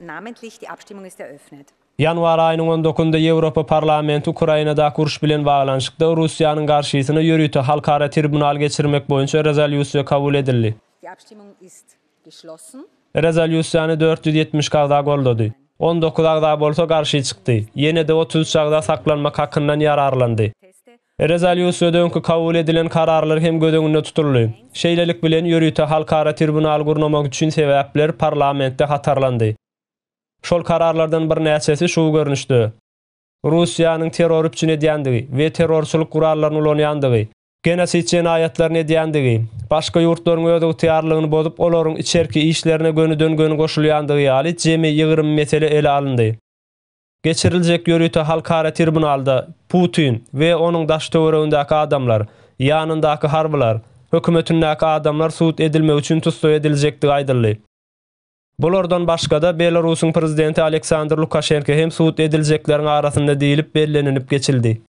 Namentlich, die Abstimmung ist eröffnet. Ýanwar aýynyň on dokuzynda Ýewropa Parlamenti Ukrainadaky uruş bilen baglanyşykda Russiýanyň garşysyna ýörite halkara tribunal geçirmek boýunça rezolýusiýa kabul edildi. Die Abstimmung ist geschlossen. Rezolýusiýany 472 agza goldady. 19 agza bolsa garşy çykdy. Ýene-de 33 agza saklanmak hakyndan ýararlandy. Rezolýusiýada öňki kabul edilen kararlar hem göz öňünde tutuldy. Şeýlelik bilen, ýörite halkara tribunal gurnamak üçin sebäpler parlamentde hatarlandy. Şol kararlardan birnäçesi şu görnüşde, Russiýanyň terror üpjün edýändigi we terrorçylyk gurallaryny ulanýandygy, genosid jenaýatlaryny edýändigi, başga ýurtlaryň özygtyýarlygyny bozup, olaryň içerki işlerine gönüden-göni goşulýandygy ýaly jemi 20 mesele ele alyndy. Geçiriljek ýörite halkara tribunalda Putin we onuň daş-töweregindäki adamlar, ýanyndaky harbylar, hökümetindäki adamlar sud edilmegi üçin tussag ediljekdigi aýdyldy. Bulardan başga-da, Belarusyň prezidenti Aleksandr Lukaşenko hem sud ediljekleriň arasynda diýlip bellenilip geçildi.